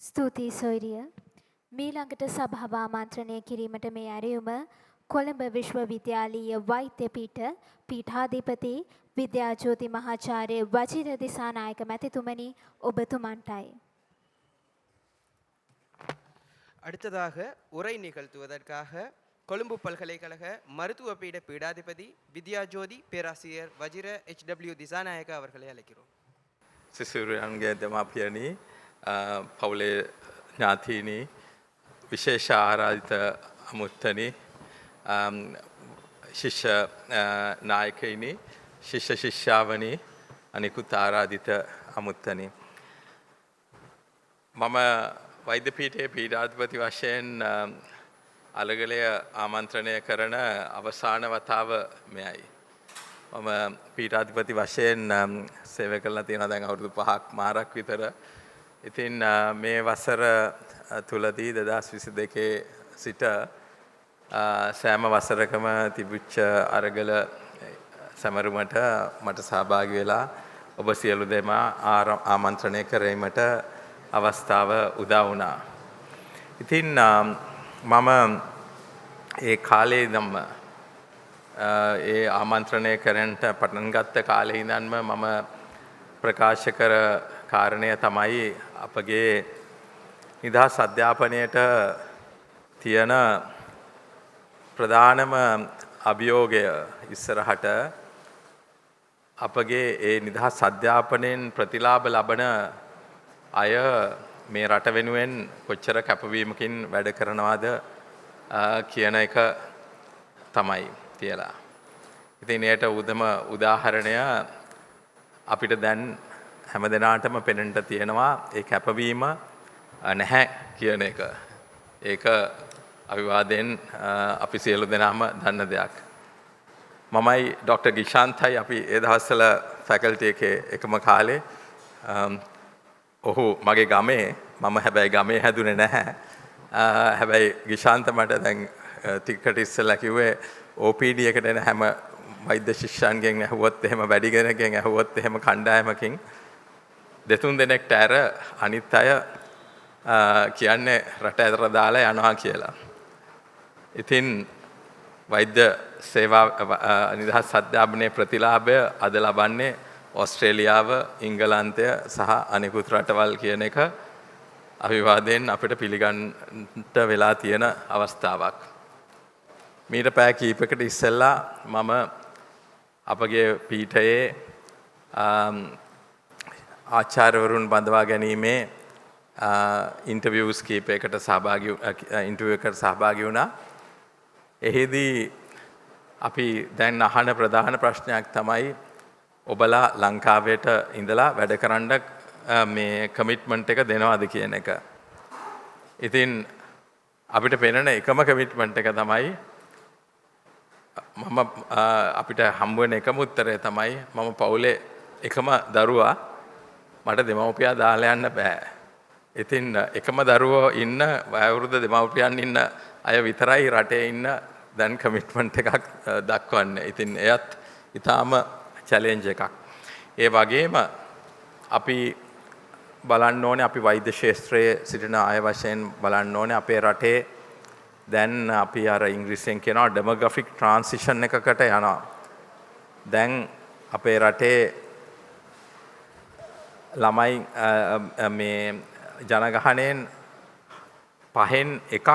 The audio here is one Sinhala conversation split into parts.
ස්තුතියි සොයුරිය. මීළඟට සභාව ආමන්ත්‍රණය කිරීමට මේ ඇරයුම කොළඹ විශ්වවිද්‍යාලීය වෛද්‍ය පීඨ පීඨාධිපති විද්‍යාජෝති මහාචාර්ය වජිර දිසානායක මැතිතුමනි, ඔබතුමන්ටයි. அடுத்ததாக உரை நிகழ்த்துவதற்காக கொழும்பு பல்கலைக்கழக மருத்துவ பீட பீடாதிபதி வித்யாஜோதி பேராசிரியர் வஜிர எச் டபிள்யூ திசாநாயக அவர்களை அழைக்கிறோம். සිසුරුවන්ගේ දෙමාපියනි, පවුලේ ඥාතීනි, විශේෂ ආරාධිත අමුත්තනි, ශිෂ්‍ය නායකයිනි, ශිෂ්‍ය ශිෂ්‍යාවනි, අනිකුත් ආරාධිත අමුත්තනි. මම වෛද්‍ය පීඨයේ පීඨාධිපති වශයෙන් අලගලය ආමන්ත්‍රණය කරන අවසාන වතාව මෙයයි. මම පීඨාධිපති වශයෙන් සේවය කරලා තියෙනවා දැන් අවුරුදු 5ක් මාරක් විතර. ඉතින් මේ වසර තුලදී 2022 සිට සෑම වසරකම තිබිච්ච අරගල සැමරුමට මට සහභාගී වෙලා ඔබ සියලු දෙනා ආමන්ත්‍රණය කිරීමට අවස්ථාව උදා වුණා. ඉතින් මම ඒ කාලේ ඉඳන්ම, ඒ ආමන්ත්‍රණය කරන්නට පටන් ගත්ත කාලේ ඉඳන්ම මම ප්‍රකාශ කර කාරණය තමයි අපගේ නිදහස් අධ්‍යාපනයට තියෙන ප්‍රධානම අභියෝගය ඉස්සරහට අපගේ ඒ නිදහස් අධ්‍යාපනයෙන් ප්‍රතිලාභ ලබන අය මේ රට වෙනුවෙන් කොච්චර කැපවීමකින් වැඩ කරනවාද කියන එක තමයි කියලා. ඉතින් එයට උදම උදාහරණය අපිට දැන් හැම දෙනාටම පෙනෙන්න තියෙනවා ඒ කැපවීම නැහැ කියන එක. ඒක අවිවාදයෙන් අපි සියලු දෙනාම දන්න දෙයක්. මමයි ඩොක්ටර් ගිෂාන්තයි අපි ඒ දවස්වල ෆැකල්ටි එකේ එකම කාලේ. ඔහු මගේ ගමේ, මම හැබැයි ගමේ හැදුනේ නැහැ. හැබැයි ගිෂාන්ත මට දැන් ටිකකට ඉස්සෙල්ලා කිව්වේ OPD එකට එන හැම වෛද්‍ය ශිෂ්‍යයන්ගෙන් ඇහුවොත් එහෙම, වැඩි කෙනෙක්ගෙන් ඇහුවොත් එහෙම, කණ්ඩායමකින් දෙතුන් දෙනෙක්ට ඇර අනිත් අය කියන්නේ රට ඇතර දාලා යනවා කියලා. ඉතින් වෛද්‍ය සේවා නිදහස් අධ්‍යාපනයේ ප්‍රතිලාභය අද ලබන්නේ ඕස්ට්‍රේලියාව, එංගලන්තය සහ අනෙකුත් රටවල් කියන එක අවිවාදයෙන් අපිට පිළිගන්නට වෙලා තියෙන අවස්ථාවක්. මීට පැය කීපයකට ඉස්සෙල්ලා මම අපගේ පීඨයේ ආචාර්යවරුන් බඳවා ගැනීමේ ඉන්ටර්විව්ස් කීපයකට සහභාගී, ඉන්ටර්විව් එකට සහභාගී වුණා. එහිදී අපි දැන් අහන ප්‍රධාන ප්‍රශ්නයක් තමයි ඔබලා ලංකාවට ඉඳලා වැඩ කරන්න මේ කමිට්මන්ට් එක දෙනවද කියන එක. ඉතින් අපිට පෙනෙන එකම කමිට්මන්ට් එක තමයි මම අපිට හම්බ වෙන එකම උත්තරය තමයි මම පවුලේ එකම දරුවා, මට දෙමව්පියා දාලා යන්න බෑ. ඉතින් එකම දරුවෝ ඉන්න වයෝවෘද්ධ දෙමව්පියන් ඉන්න අය විතරයි රටේ ඉන්න දැන් කමිට්මන්ට් එකක් දක්වන්නේ. ඉතින් එයත් ඉතාම චැලෙන්ජ් එකක්. ඒ වගේම අපි බලන්න ඕනේ, අපි වෛද්‍ය ක්ෂේත්‍රයේ සිටින අය වශයෙන් බලන්න ඕනේ, අපේ රටේ දැන් අපි අර ඉංග්‍රීසියෙන් කියනවා ඩෙමෝග්‍රැෆික් ට්‍රාන්සිෂන් එකකට යනවා. දැන් අපේ රටේ ළමයි මේ ජනගහනයෙන් පහෙන් එකක්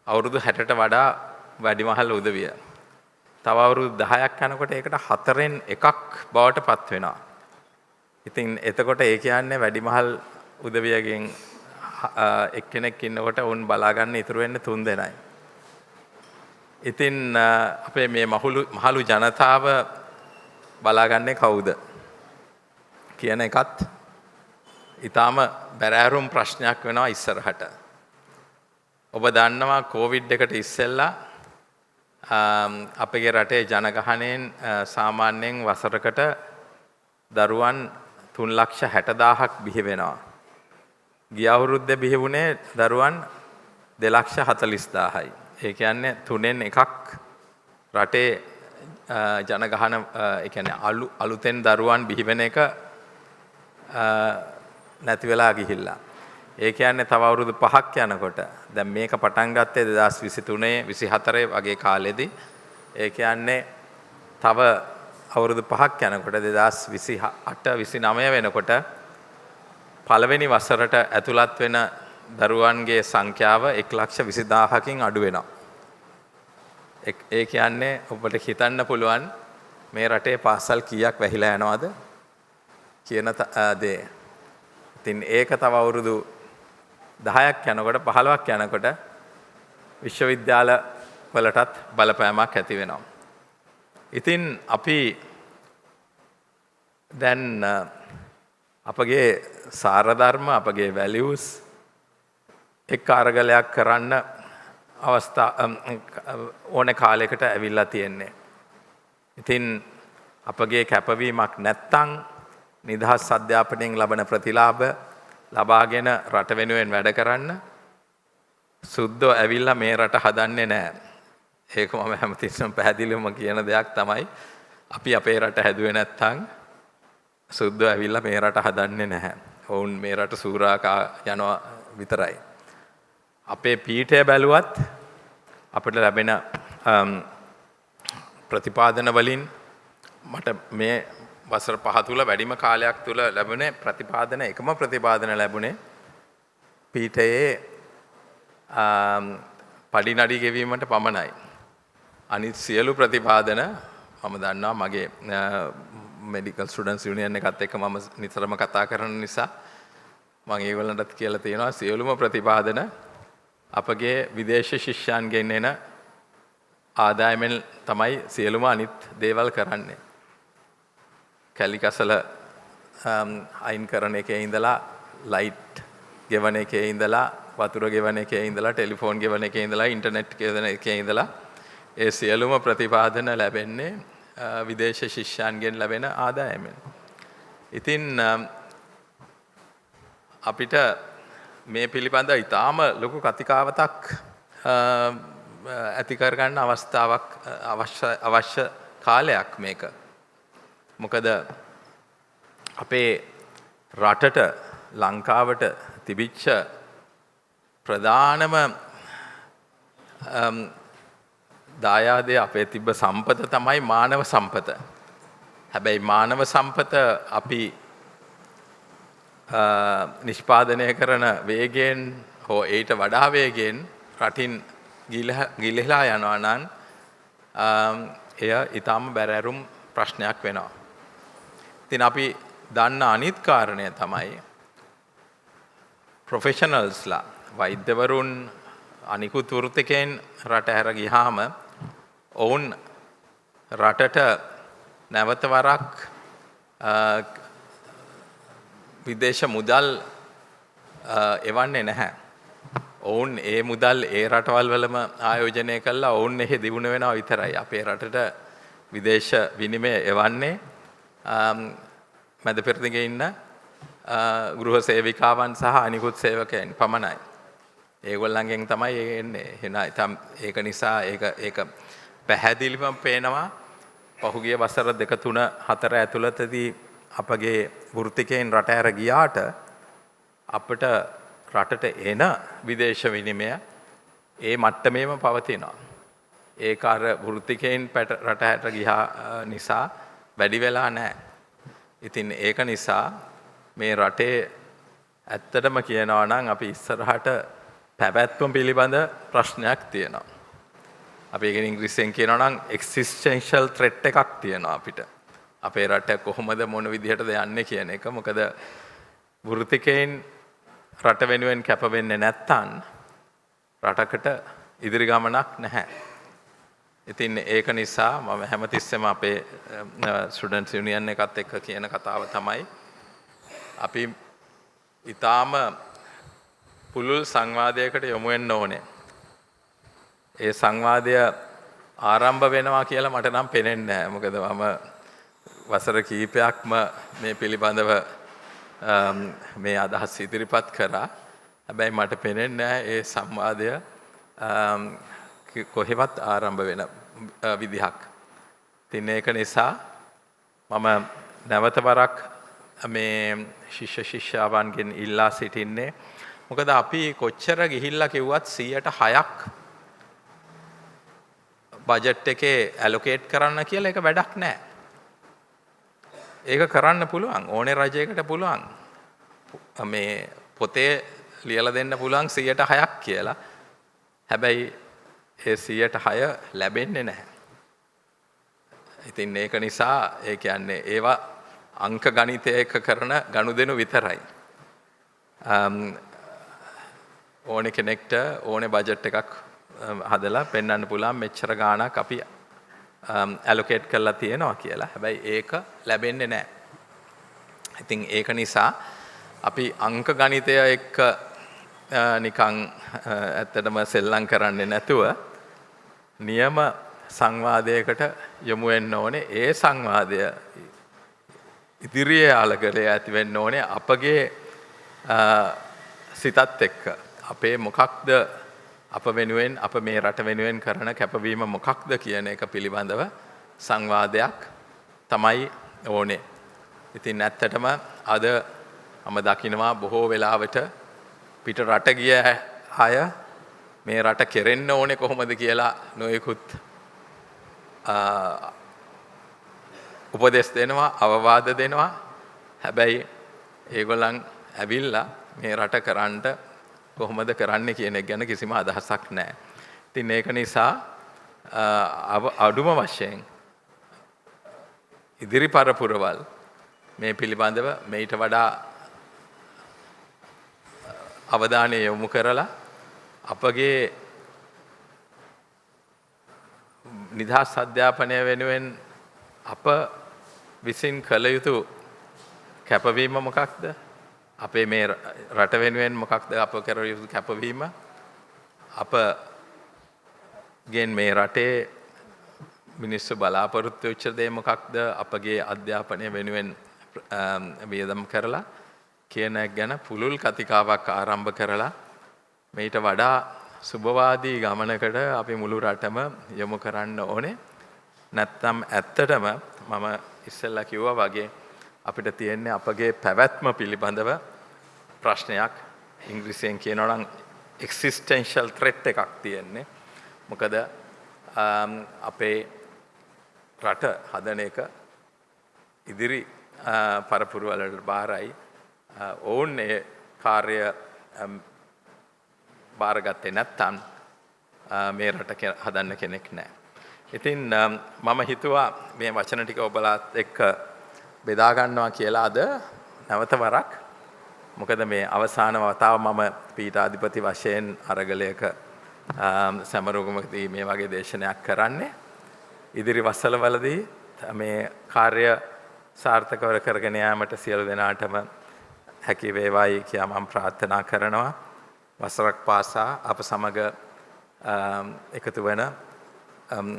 අවුරුදු 60ට වඩා වැඩිමහල් උදවිය. තව අවුරුදු 10ක් යනකොට ඒකට හතරෙන් එකක් බවට පත් වෙනවා. ඉතින් එතකොට ඒ කියන්නේ වැඩිමහල් උදවියගෙන් එක්කෙනෙක් ඉන්නකොට උන් බලා ගන්න ඉතුරු වෙන්නේ තුන් දෙනයි. ඉතින් අපේ මේ මහලු ජනතාව බලාගන්නේ කවුද කියන එකත් ඉතාම බැරෑරුම් ප්‍රශ්නයක් වෙනවා ඉස්සරහට. ඔබ දන්නවා කෝවිඩ් එකට ඉස්සෙල්ලා අපගේ රටේ ජනගහනයෙන් සාමාන්‍යයෙන් වසරකට දරුවන් 3,60,000ක් බිහි වෙනවා. ගිය අවුරුද්දේ බිහි වුණේ දරුවන් 2,40,000යි. ඒ කියන්නේ තුනෙන් එකක් රටේ ජනගහන, ඒ කියන්නේ අලුතෙන් දරුවන් බිහි වෙන එක නැති වෙලා ගිහිල්ලා. ඒ කියන්නේ තව අවුරුදු 5ක් යනකොට, දැන් මේක පටන් ගත්තේ 2023 24 වගේ කාලෙදී. ඒ කියන්නේ තව අවුරුදු 5ක් යනකොට 2028 29 වෙනකොට පළවෙනි වසරට ඇතුළත් වෙන දරුවන්ගේ සංඛ්‍යාව 1,20,000කින් අඩු වෙනවා. ඒ කියන්නේ ඔබට හිතන්න පුළුවන් මේ රටේ පාසල් කීයක් වැහිලා යනවද කියන දේ. ඉතින් ඒක තව අවුරුදු 10ක් යනකොට 15ක් යනකොට විශ්වවිද්‍යාල වලටත් බලපෑමක් ඇති වෙනවා. ඉතින් අපි දැන් අපගේ සාරධර්ම, අපගේ වැලියුස් එක්ක අරගලයක් කරන්න අවස්ථා ඕන කාලයකට ඇවිල්ලා තියෙන්නේ. ඉතින් අපගේ කැපවීමක් නැත්තම් නිදහස් අධ්‍යාපනයෙන් ලබන ප්‍රතිලාභ ලබාගෙන රට වෙනුවෙන් වැඩ කරන්න සුද්දෝ ඇවිල්ලා මේ රට හදන්නේ නෑ. ඒක මම හැමතිස්සෙම පැහැදිලිවම කියන දෙයක් තමයි. අපි අපේ රට හැදුවේ නැත්තම් සුද්දෝ ඇවිල්ලා මේ රට හදන්නේ නැහැ. ඔවුන් මේ රට සූරාකා යනවා විතරයි. අපේ පීඨය බැලුවත් අපිට ලැබෙන ප්‍රතිපාදන වලින් මට මේ වසර 5 තුල වැඩිම කාලයක් තුල ලැබුණේ ප්‍රතිපාදන, එකම ප්‍රතිපාදන ලැබුණේ පීඨයේ පඩි නඩි ගෙවීමට පමණයි. අනිත් සියලු ප්‍රතිපාදන මම දන්නවා, මගේ මෙඩිකල් ස්ටුඩන්ට්ස් යුනියන් එකත් එක්ක මම නිතරම කතා කරන නිසා මම ඒගොල්ලන්ටත් කියලා තියෙනවා, සියලුම ප්‍රතිපාදන අපගේ විදේශ ශිෂ්‍යයන්ගෙන් එන ආදායමෙන් තමයි සියලුම අනිත් දේවල් කරන්නේ. කැලිකසල අයින් කරන එකේ ඉඳලා, ලයිට් ගෙවන එකේ ඉඳලා, වතුර ගෙවන එකේ ඉඳලා, ටෙලිෆෝන් ගෙවන එකේ ඉඳලා, ඉන්ටර්නෙට් ගෙවන එකේ ඉඳලා, ඒ සියලුම ප්‍රතිපාදන ලැබෙන්නේ විදේශ ශිෂ්‍යයන්ගෙන් ලැබෙන ආදායමෙන්. ඉතින් අපිට මේ පිළිබඳ ඉතාම ලොකු කතිකාවතක් ඇති කරගන්න අවස්ථාවක් අවශ්‍ය අවශ්‍ය කාලයක් මේක. මොකද අපේ රටට, ලංකාවට තිබිච්ච ප්‍රධානම දායාදය, අපේ තිබ්බ සම්පත තමයි මානව සම්පත. හැබැයි මානව සම්පත අපි නිෂ්පාදනය කරන වේගයෙන් හෝ ඊට වඩා වේගයෙන් රටින් ගිලිහලා යනවා නම් එය ඉතාම බැරෑරුම් ප්‍රශ්නයක් වෙනවා. ඉතින් අපි දන්න අනිත් කාරණය තමයි ප්‍රොෆෙෂනල්ස්ලා, වෛද්‍යවරුන්, අනිකුත් වෘත්තිකයන් රට හැර ගියාම ඔවුන් රටට නැවත වරක් විදේශ මුදල් එවන්නේ නැහැ. ඔවුන් ඒ මුදල් ඒ රටවල් වලම ආයෝජනය කළා ඔවුන් එහෙ දියුණු වෙනවා විතරයි. අපේ රටට විදේශ විනිමය එවන්නේ මැද පෙරදිග ඉන්න ගෘහ සේවිකාවන් සහ අනිකුත් සේවකයන් පමණයි. ඒගොල්ලන්ගෙන් තමයි ඒ එන්නේ. එහෙනම් ඒක නිසා ඒක ඒක පැහැදිලිවම පේනවා, පහුගිය වසර 2 3 4 ඇතුළතදී අපගේ වෘත්තිකයන් රට ඇර ගියාට අපිට රටට එන විදේශ විනිමය ඒ මට්ටමේම පවතිනවා. ඒක අර වෘත්තිකයන් රට හැර ගියා නිසා වැඩි වෙලා නැහැ. ඉතින් ඒක නිසා මේ රටේ ඇත්තටම කියනවා නම් අපි ඉස්සරහට පැවැත්ම පිළිබඳ ප්‍රශ්නයක් තියෙනවා. අපි ඒක ඉංග්‍රීසියෙන් කියනවා නම් එක්සිස්ටෙන්ෂල් ත්‍රෙට් එකක් තියෙනවා අපිට. අපේ රට කොහොමද, මොන විදිහටද යන්නේ කියන එක. මොකද වෘත්තිකයන් රට වෙනුවෙන් කැප වෙන්නේ නැත්තම් රටකට ඉදිරි ගමනක් නැහැ. ඉතින් ඒක නිසා මම හැමතිස්සෙම අපේ ස්ටුඩන්ට්ස් යුනියන් එකත් එක්ක කියන කතාව තමයි අපි ඉතාම පුළුල් සංවාදයකට යොමු වෙන්න ඕනේ. ඒ සංවාදය ආරම්භ වෙනවා කියලා මට නම් පේන්නේ නැහැ. මොකද මම වසර කීපයක්ම මේ පිළිබඳව මේ අදහස් ඉදිරිපත් කරා. හැබැයි මට පේන්නේ නැහැ ඒ සංවාදය කොහෙවත් ආරම්භ වෙන විදිහක්. ඉතින් ඒක නිසා මම නැවත වරක් මේ ශිෂ්‍ය ශිෂ්‍යාවන්ගෙන් ඉල්ලා සිටින්නේ මොකද අපි කොච්චර ගිහිල්ලා කිව්වත් 106ක් බජට් එකේ ඇලොකේට් කරන්න කියලා ඒක වැඩක් නෑ. ඒක කරන්න පුළුවන් ඕනේ රජයකට පුළුවන්. මේ පොතේ ලියලා දෙන්න පුළුවන් 106ක් කියලා. හැබැයි ඒ 106 ලැබෙන්නේ නැහැ. ඉතින් ඒක නිසා ඒ කියන්නේ ඒවා අංක ගණිතය එක කරන ගනුදෙනු විතරයි. ඕනේ කෙනෙක්ට ඕනේ බජට් එකක් හදලා පෙන්වන්න පුළුවන් මෙච්චර ගාණක් අපි ඇලොකේට් කරලා තියෙනවා කියලා. හැබැයි ඒක ලැබෙන්නේ නැහැ. ඉතින් ඒක නිසා අපි අංක ගණිතය එක්ක නිකන් ඇත්තටම සෙල්ලම් කරන්නේ නැතුව නියම සංවාදයකට යොමු වෙන්න ඕනේ. ඒ සංවාදය ඉදිරියේ ආලකලේ ඇති වෙන්න ඕනේ අපගේ සිතත් එක්ක. අපේ මොකක්ද අප වෙනුවෙන්, අප මේ රට වෙනුවෙන් කරන කැපවීම මොකක්ද කියන එක පිළිබඳව සංවාදයක් තමයි ඕනේ. ඉතින් ඇත්තටම අද මම දකිනවා බොහෝ වෙලාවට පිට රට ගිය අය මේ රට කෙරෙන්න ඕනේ කොහොමද කියලා නොයෙකුත් උපදෙස් දෙනවා, අවවාද දෙනවා. හැබැයි ඒගොල්ලන් ඇවිල්ලා මේ රට කරන්නට කොහොමද කරන්නේ කියන එක ගැන කිසිම අදහසක් නැහැ. ඉතින් ඒක නිසා අඩුම වශයෙන් ඉදිරි පරපුරවල් මේ පිළිබඳව මීට වඩා අවධානය යොමු කරලා අපගේ නිදහස් අධ්‍යාපනය වෙනුවෙන් අප විසින් කළ යුතු කැපවීම මොකක්ද? අපේ මේ රට වෙනුවෙන් මොකක්ද අප කර යුතු කැපවීම? අපගෙන් මේ රටේ මිනිස්සු බලාපොරොත්තු වෙච්ච දේ මොකක්ද? අපගේ අධ්‍යාපනය වෙනුවෙන් වියදම් කරලා කියන එක ගැන පුළුල් කතිකාවක් ආරම්භ කරලා මීට වඩා සුබවාදී ගමනකට අපි මුළු රටම යොමු කරන්න ඕනේ. නැත්නම් ඇත්තටම මම ඉස්සෙල්ලා කිව්වා වගේ අපිට තියෙන්නේ අපගේ පැවැත්ම පිළිබඳව ප්‍රශ්නයක්. ඉංග්‍රීසියෙන් කියනවා නම් එක්සිස්ටෙන්ෂල් ත්‍රෙට් එකක් තියෙන්නේ. මොකද අපේ රට හදන එක ඉදිරි පරපුර වලට බාරයි. ඔවුන් ඒ කාර්ය බාරගත්තේ නැත්නම් මේ රට හදන්න කෙනෙක් නෑ. ඉතින් මම හිතුවා මේ වචන ටික ඔබලාත් එක්ක බෙදා ගන්නවා කියලා අද නැවත වරක්. මොකද මේ අවසාන වතාව මම පීඨාධිපති වශයෙන් අරගලයක සැමරුමකදී මේ වගේ දේශනයක් කරන්නේ. ඉදිරි වසලවලදී මේ කාර්ය සාර්ථකව කරගෙන යාමට සියලු දෙනාටම හැකි වේවායි කියා මම ප්‍රාර්ථනා කරනවා. වසරක් පාසා අප සමග එකතු වන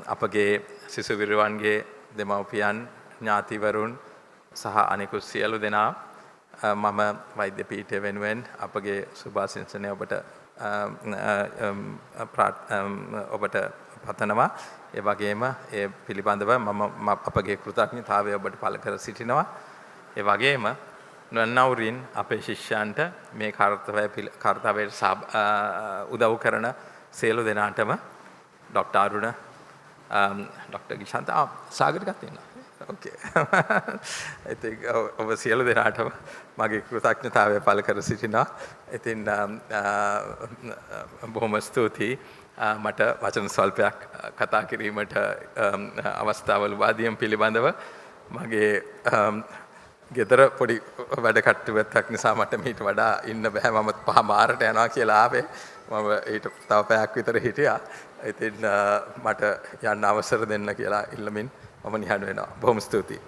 අපගේ සිසු විරුවන්ගේ දෙමව්පියන්, ඥාතිවරුන් සහ අනෙකුත් සියලු දෙනා මම වෛද්‍ය පීඨය වෙනුවෙන් අපගේ සුභාශිංසනය ඔබට පතනවා. ඒ වගේම ඒ පිළිබඳව මම අපගේ කෘතඥතාවය ඔබට පළ කර සිටිනවා. ඒ වගේම නන්නවුරින් අපේ ශිෂ්‍යයන්ට මේ කර්තව්‍යයට උදව් කරන සියලු දෙනාටම ඩොක්ටර් අරුණ, ඩොක්ටර් ගිශාන්ත, සාගරිකත් ඉන්නවා. ඕකේ. ඉතින් ඔබ සියලු දෙනාටම මගේ කෘතඥතාවය පළ කර සිටිනවා. ඉතින් බොහොම ස්තුතියි මට වචන ස්වල්පයක් කතා කිරීමට අවස්ථාව ලබා දීම පිළිබඳව. මගේ ගෙදර පොඩි වැඩ කටයුත්තක් නිසා මට මීට වඩා ඉන්න බෑ. මම 5:15ට යනවා කියලා ආවේ. මම ඊට තව පැයක් විතර හිටියා. ඉතින් මට යන්න අවසර දෙන්න කියලා ඉල්ලමින් මම නිහඬ වෙනවා. බොහොම ස්තුතියි.